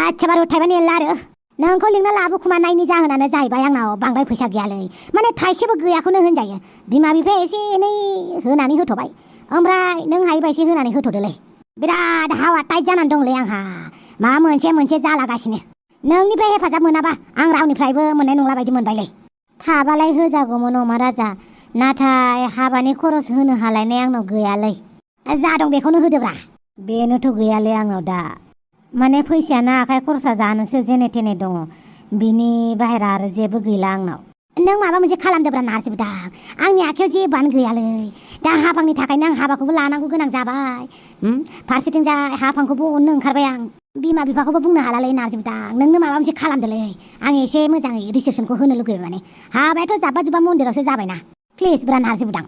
आच्छा बारु थाइबानि लारो नोंखौ लिंना लाबोखुमानायनि जाहोनानो जाहैबाय आंनाव बांद्राय फैसा गैयालै माने थाइसेबो गैयाखौनो होनजायो बिमा बिफाया एसे एनै होनानै होथ'बाय ओमफ्राय नों हायोबा एसे होनानै होथ'दोलै बिराद हावा टाइट जानानै दंलै आंहा माबा मोनसे जालागासिनो नोंनिफ्राय हेफाजाब मोनाबा आं रावनिफ्रायबो मोननाय नंला बायदि मोनबायलै थाबालाय होजागौमोन अमा राजा नाथाय हाबानि खरस होनो हालायनाय आंनाव गैयालै जा दं बेखौनो होदोब्रा बेनोथ' गैयालै आंनाव दा माने फैसायानो आखाइ खरसा जानोसो जेने थेने दङ बिनि बाहेरा आरो जेबो गैला आंनाव नों माबा मोनसे खालामदोब्रा नारजिबुदां आंनि आखायाव जेबोआनो गैयालै दा हाफांनि थाखायनो आं हाबाखौबो लानांगौ गोनां जाबाय फारसेथिंजाय हाफांखौबो अननो ओंखारबाय आं बिमा बिफाखौबो बुंनो हालालै नारजिबुदां नोंनो माबा मोनसे खालामदोलै आं एसे मोजाङै रिसेपसनखौ होनो लुगैबाय माने हाबायाथ' जाब्बा जुब्बा मन्दिरावसो जाबायना प्लिज ब्रा नारजिबुदां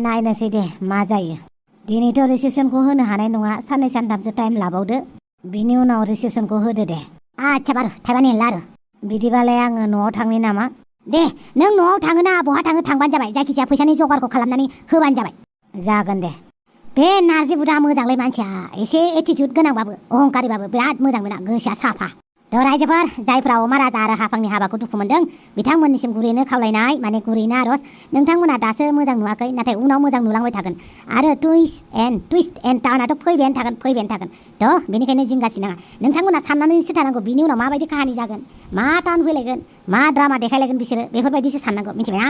नायनोसै दे मा जायो दिनैथ' रिसेपसनखौ होनो हानाय नङा साननै सानथामसो टाइम लाबावदो बिनि उनाव रिसेपसनखौ होदो दे आच्छा बारु थाइबानि लारु बिदिबालाय आङो न'आव थांनि नामा दे नों न'आव थाङोना बहा थाङो थांबानो जाबाय जायखिजाया फैसानि जगारखौ खालामनानै होबानो जाबाय जागोन दे बे नारजिबुदा मोजांलै मानसिया एसे एटिटिउड गोनांबाबो अहंकारिबाबो बिराद मोजां मोना गोसोआ साफा थ' रायजोफोर जायफ्रा अमा राजा आरो हाफांनि हाबाखौ दुखु मोनदों बिथांमोननिसिम गुरैनो खावलायनाय माने गुरैनो आरज नोंथांमोना दासो मोजां नुवाखै नाथाय उनाव मोजां नुलांबाय थागोन आरो टुइस्ट एन्ड टार्नआथ' फैबायानो थागोन थ' बेनिखायनो जिंगासिनाङा नोंथांमोना साननानैसो थानांगौ बिनि उनाव माबायदि काहानि जागोन मा टार्न फैलायगोन मा ड्रामा देखायलायगोन बिसोरो बेफोरबायदिसो साननांगौ मिथिबायना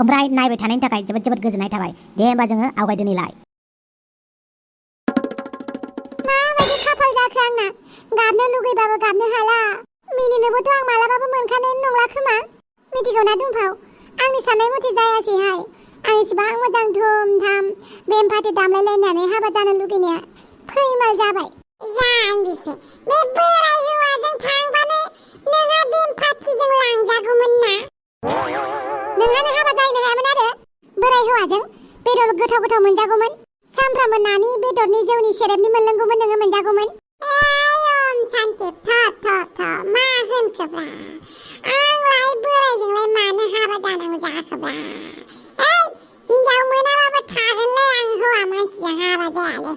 ओमफ्राय नायबाय थानायनि थाखाय जोबोद गोजोननाय थाबाय दे होमबा जोङो आवगायदोनिलाय माबायदि खाफाल जाखो आंना गाबनो लुगैबाबो गाबनो हाला मिनिनोबोथ' आं मालाबाबो मोनखानाय नंला खोमा मिथिगौ ना दुमफाव आंनि साननाय मथे जायासैहाय आं इसेबां मोजां धुम-धाम बेम पार्टि दामलायलायनानै हाबा जानो लुगैनाया फैमाल जाबाय जाम्बिसो बे बोराय हौवाजों थांबानो नोंहा बेम पार्टिजों लांजागौमोन ना नोंहानो हाबा जाहैनो हायामोन आरो बोराय हौवाजों बेदर गोथाव मोनजागौमोन सामफ्रामबो नानि बेदरनि जौनि सेरेबनि मोनलोंगौमोन नोङो मोनजागौमोन सान्ति मा होनखोब्रा आंलाय बोरायजोंलाय मानो हाबा जानांगौ जाखोब्रा हिनजाव मोनाबाबो थागोनलै आं हौवा मानसिजों हाबा जायालै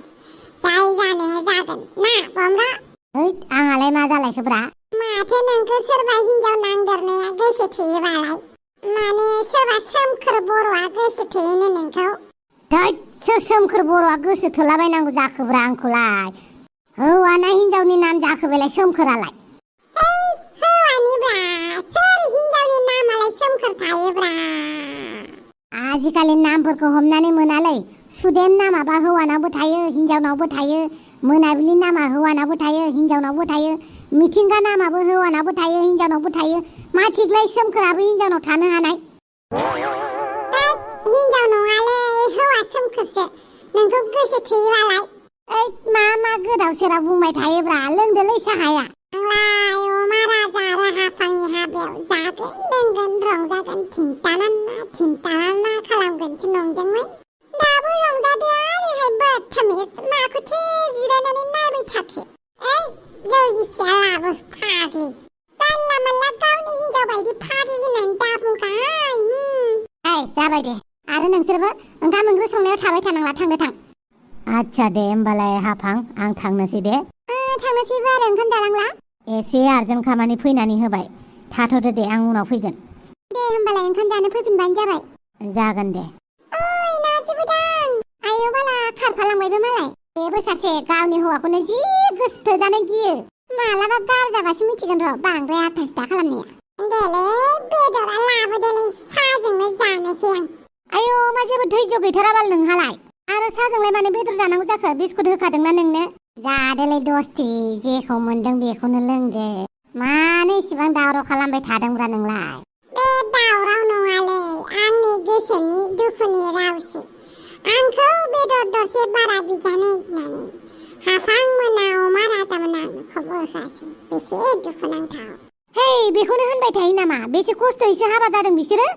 जाय जानाया जागोन ना बमरा आंहालाय मा जालायखोब्रा माथो नोंखौ सोरबा हिनजाव नांदेरनाया गोसो थोयोबालाय माने सोरबा सोमखोर बर'आ गोसो थोयोनो नोंखौ सोर सोमखोर बर'आ गोसो थोलाबायनांगौ जाखोब्रा आंखौलाय हौवाना हिनजावनि नाम जाखोबायलाय सोमखोरालाय हौवानिब्रा सोर हिनजावनि नामालाय सोमखोर थायोब्रा आजिखालि नामफोरखौ हमनानै मोनालै सुदेम नामाबा हौवानावबो थायो हिनजावनावबो थायो मोनाबिलि नामा हौवानावबो थायो हिनजावनावबो थायो मिथिंगा नामाबो हौवानावबो थायो हिनजावनावबो थायो मा थिगलाय सोमखोराबो हिनजावनाव थानो हानाय हिनजाव नङालै हौवा सोमखोरसो नोंखौ गोसो थोयोबालाय मा गोदाव सोराव बुंबाय थायोब्रा लोंदोलै साहाया आंलाय अमा राजा आरो हाफांनि हाबायाव जागोन लोंगोन रंजागोन थिनटाना खालामगोनसो नंदोंमोन दाबो रंजादो आरोहाय बदतमिज माखौथो जिरायनानै नायबाय थाखो जौ गिसिया लाबो फाग्लि जानला मानला गावनि हिनजाव बायदि फाग्लि होननानै दाबुंखाहाय जाबाय दे आरो नोंसोरबो ओंखाम ओंख्रि संनायाव थाबाय थानांला थांदो थां आच्छा दे होमबालाय हाफां आं थांनोसै दे थांनोसैबो आरो ओंखाम जालांला एसे आर्जेन्ट खामानि फैनानै होबाय थाथ'दो दे आं उनाव फैगोन दे होमबालाय ओंखाम जानो फैफिनबानो जाबाय जागोन दे ओइ नारजिबुदां आयौ बाला खारफालांबायबो मालाय बेबो सासे गावनि हौवाखौनो जि गोसो थोजानो गियो मालाबा गारजाबासो मिथिगोन र' बांद्राय आथा सिथा खालामनाया देलै बेदरा लाबोदोलै साहाजोंनो जानोसै आं आयौ मा जेबो धैर्य गैथाराबाल नोंहालाय आरो साहाजोंलाय माने बेदर जानांगौ जाखो बिस्कुट होखादोंना नोंनो जादोलै दस्ति जेखौ मोनदों बेखौनो लोंदो मानो इसेबां दावराव खालामबाय थादोंब्रा नोंलाय बे दावराव नङालै आंनि गोसोनि दुखुनि रावसो आंखौ बेदर दरसे बारा बिजानो गिनानै हाफां मोना अमा राजा मोना खबर होआसै बेसे दुखुनांथाव बेखौनो होनबाय थायो नामा बेसे खस्थ'यैसो हाबा जादों बिसोरो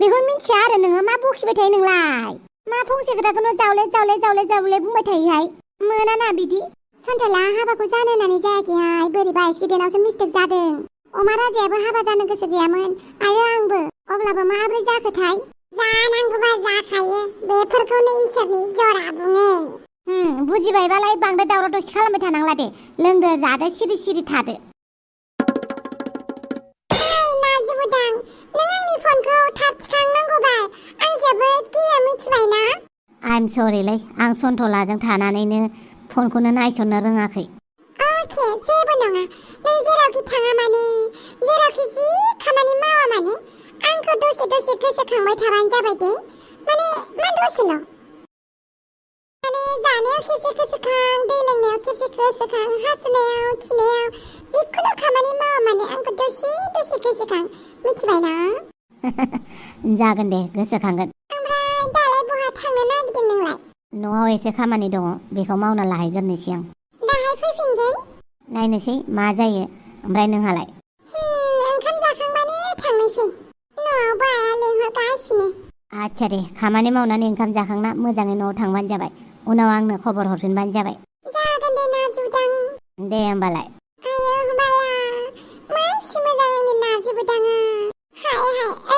बेखौ मिन्थिया आरो नोङो मा बखिबाय थायो नोंलाय मा फंसे खोथाखौनो जावले बुंबाय थायोहाय मोनाना बिदि सन्थला हाबाखौ जानो होननानै जायाखैहाय बोरैबा एक्सिडेन्टआवसो मिस्टेक जादों अमा राजायाबो हाबा जानो गोसो गैयामोन आरो आंबो अब्लाबो माब्रै जाखोथाय जानांगौबा जाखायो बेफोरखौनो इसोरनि जरा बुङो बुजिबायबालाय बांद्राय दावराव दावसि खालामबाय थानांला दे लोंदो जादो सिरि सिरि थादो नाजिबुदां नों आंनि फनखौ थाब थिखांनांगौबा आं जोबोद गियो मिथिबायना आइम सरिलै आं सन्थलाजों थानानैनो फनखौनो नायसननो रोङाखै अके जेबो नङा नों जेरावखि थाङा माने जेरावखि जि खामानि मावा माने आंखौ दसे दसे गोसोखांबाय थाबानो जाबाय दे माने मा दसेल' माने जानायाव खेबसे गोसोखां दै लोंनायाव खेबसे गोसोखां हासुनायाव खिनायाव जिखुनु खामानि मावा माने आंखौ दसे दसे गोसोखां मिथिबायना जागोन दे गोसोखांगोन ओमफ्राय दालाय बहा थांनो नागिरदों नोंलाय न'आव एसे खामानि दङ बेखौ मावना लाहैग्रोनोसै आं दाहाय फैफिनगोन नायनोसै मा जायो ओमफ्राय नोंहालाय ओंखाम जाखांबानो थांनोसै न'आव बाया लेंहरगासिनो आच्छा दे खामानि मावनानै ओंखाम जाखांना मोजाङै न'आव थांबानो जाबाय उनाव आंनो खबर हरफिनबानो जाबाय जागोन दे नाजिबुदां दे होमबालाय आयो होमबाला मानसि मोजां आंनि नाजिबुदाङा हाय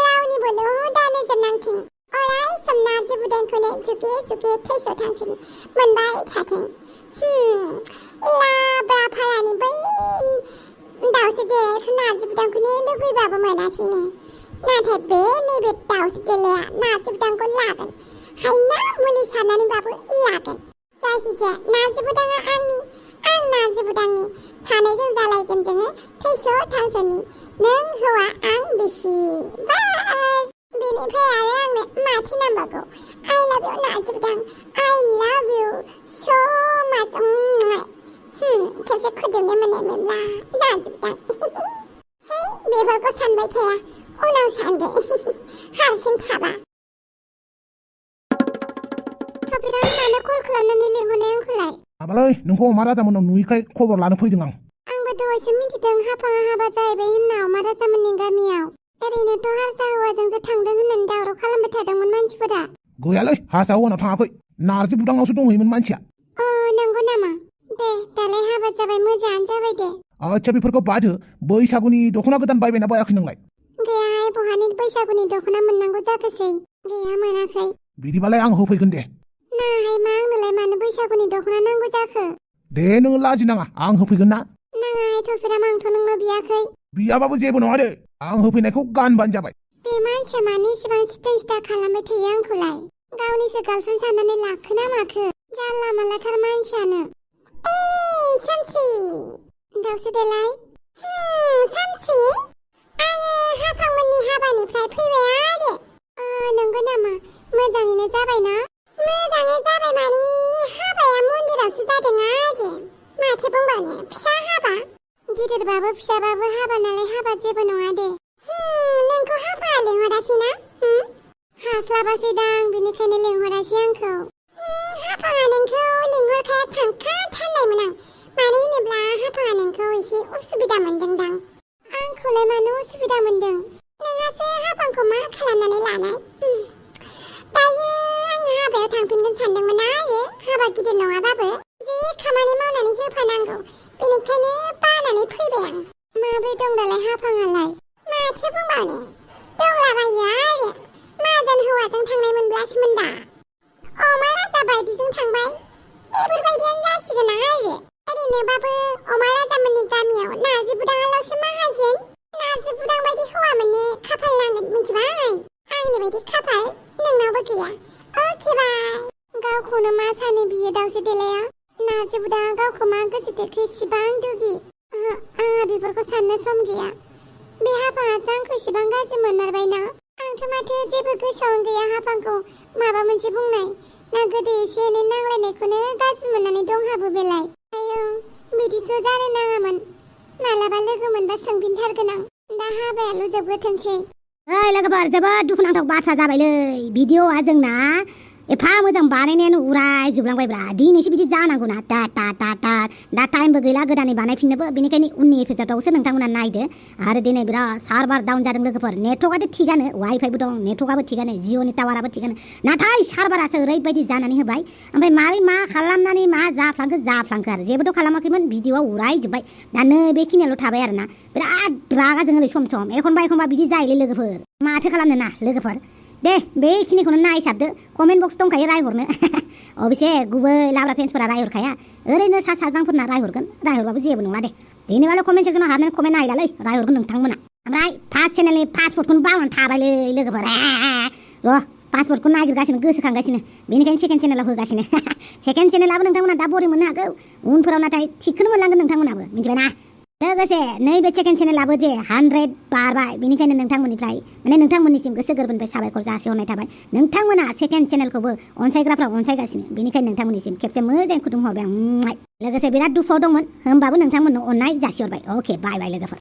रावनिबो दा नोजोर नांथों अराय सम नाजिबुदांखौनो जुगे जुगे थैस' थांस'नि मोनबाय थाथों लाब्रा फारानि बै दाउसो देलायखौ नाजिबुदांखौनो लुगैबाबो मोनासैनो नाथाय बे नैबे दाउसो देलाया नाजिबुदांखौ लागोन हायना मुलि सारनानैबाबो लागोन जायखिजाया नाजिबुदाङा आंनि आं नाजिबुदांनि सानैजों जालायगोन जोङो थैस' थांस'नि नों हौवा आं बिसि बास बेनिफ्राय आरो आंनो माथो नांबावगौ आइ लाभ इउ नाजिबुदां आइ लाभ इउ स' माच खेबसे खुदुमनो मोननायमोनब्ला नाजिबुदां है बेफोरखौ सानबाय थाया उनाव सानगोन हारसिं थाबा थपिकआ मानो कल खालामनानै लिंहरनाय आंखौलाय माबालै नोंखौ अमा राजामोननाव नुयैखाय खबर लानो फैदों आं आंबो दहायसो मिथिदों हाफाङा हाबा जाहैबाय होनना अमा राजामोननि गामियाव ओरैनोथ' हारसा हौवाजोंसो थांदों होननानै दावराव खालामबाय थादोंमोन मानसिफोरा गैयालै हारसा हौवानाव थाङाखै नार्जिबुदांनावसो दंहैयोमोन मानसिया नंगौ नामा दे दालाय हाबा जाबाय मोजाङानो जाबाय दे आच्छा बेफोरखौ बादो बैसागुनि दख'ना गोदान बायबायना बायाखै नोंलाय गैयाहाय बहानि बैसागुनि दख'ना मोननांगौ जाखोसै गैया मोनाखै बिदिबालाय आं होफैगोन दे नाहाय मा आंनोलाय मानो बैसागुनि दख'ना नांगौ जाखो दे नोङो लाजिनाङा आं होफैगोन ना नाङाहाय थफिराम आंथ' नोंनाव बियाखै बियाबाबो जेबो नङा दे आं होफैनायखौ गानबानो जाबाय बे मानसिया मानो इसेबां सिथें सिथा खालामबाय थायो आंखौलाय गावनिसो गार्लफ्रेन्ड साननानै लाखो ना माखो जानला मानलाथार मानसियानो सामसि दाउसो देलाय सामसि आङो हाफांमोननि हाबानिफ्राय फैबाय आरो नंगौ नामा मोजाङैनो जाबायना मोजाङै जाबाय माने हाबाया मन्दिरावसो जादों आरो माथो बुंबावनो फिसा हाबा गिदिरबाबो फिसाबाबो हाबा नालाय हाबा जेबो नङा दे नोंखौ हाफाया लिंहरासै ना हास्लाबासैदां बिनिखायनो लिंहरासै आंखौ हाफाया नोंखौ लिंहरखाया थांखाथारनायमोन आं मानो होनोब्ला हाफाया नोंखौ एसे उसुबिदा मोनदोंदां आंखौलाय मानो उसुबिदा मोनदों नोंहासो हाफांखौ मा खालामनानै लानाय दायो आं हाबायाव थांफिनगोन सानदोंमोन आरो हाबा गिदिर नङाबाबो जे खामानि मावनानै होफानांगौ बेनिखायनो बानानै फैबाय आं माब्रै दं दालाय हाफाङालाय माथो बुंबावनो दंलाबायो आरो माजोन हौवाजों थांनायमोनब्लासोमोन दा अमा राजा बायदिजों थांबाय बेफोरबायदियानो जासिगोन आरो ओरैनोबाबो अमा राजामोननि गामियाव नाजिबुदाङाल'सो माहाजोन नाजिबुदां बायदि हौवा मोननो खाफाल नांगोन मिथिबाय आंनि बायदि खाफाल नोंनावबो गैया अके बाय गावखौनो मा सानो बियो दाउसो देलाया नाजिबुदाङा गावखौ मा गोसो देखो इसिबां दुगि आंहा बेफोरखौ साननो सम गैया बे हाफाङासो आंखौ इसिबां गाज्रि मोनमारबायना आंथ' माथो जेबो गोसोआवनो गैया हाफांखौ माबा मोनसे बुंनाय ना गोदो एसे एनै नांलायनायखौनो गाज्रि मोननानै दंहाबो बेलाय आयौ बिदिथ' जानो नाङामोन मालाबा लोगो मोनबा सोंफिनथारगोन आं दा हाबायाल' जोबग्रोथोंसै लोगोफोर जोबोद दुखुनांथाव बाथ्रा जाबायलै भिडिअ'आ जोंना एफा मोजां बानायनायानो उराय जोबलांबायब्रा दिनैसो बिदि जानांगौना दा टाइमबो गैला गोदानै बानायफिननोबो बेनिखायनो उननि एपिसोडआवसो नोंथांमोना नायदो आरो दिनै बिराद सार्भार डाउन जादों लोगोफोर नेटवर्कआथ' थिगानो वाइफाइबो दं नेटवर्कआबो थिगानो जिअ'नि टावाराबो थिगानो नाथाय सार्भारासो ओरैबायदि जानानै होबाय ओमफ्राय मारै मा खालामनानै मा जाफ्लांखो आरो जेबोथ' खालामाखैमोन भिडिअ'आ उरायजोब्बाय दा नै बेखिनियाल' थाबाय आरोना बिराद रागा जोङो सम एखनबा बिदि जायोलै लोगोफोर माथो खालामनो ना लोगोफोर दे बेखिनिखौनो नायसाबदो कमेन्ट बक्स दंखायो रायहरनो अबेसे गुबै लाब्रा फेन्सफोरा रायहरखाया ओरैनो सा साज्रांफोरना रायहरबाबो जेबो नङा दे दिनैबाल' कमेन्ट सेक्सनाव हाबनानै कमेन्ट नायलालै रायहरगोन नोंथांमोना ओमफ्राय फार्स्ट चेनेलनि पासवर्डखौनो बावनानै थाबायलै लोगोफोर र' पासवर्डखौ नागिरगासिनो गोसोखांगासिनो बेनिखायनो सेकेन्ड चेनेलाव होगासिनो सेकेन्ड चेनेलाबो नोंथांमोना दा बरिं मोननो हागौ उनफोराव नाथाय थिगखौनो मोनलांगोन नोंथांमोनाबो मिथिबायना लोगोसे नैबे सेकेन्ड चेनेलाबो जे 100 बारबाय बेनिखायनो नोंथांमोननिफ्राय माने नोंथांमोननिसिम गोसो गोरबोनिफ्राय साबायखर जासिहरनाय थाबाय नोंथांमोना सेकेन्ड चेनेलखौबो अनसायग्राफ्रा अनसायगासिनो बेनिखायनो नोंथांमोननिसिम खेबसे मोजां खुदुम हरबाय आं लोगोसे बिराद दुखुआव दंमोन होमबाबो नोंथांमोननो अननाय जासिहरबाय अके बाय बाय लोगोफोर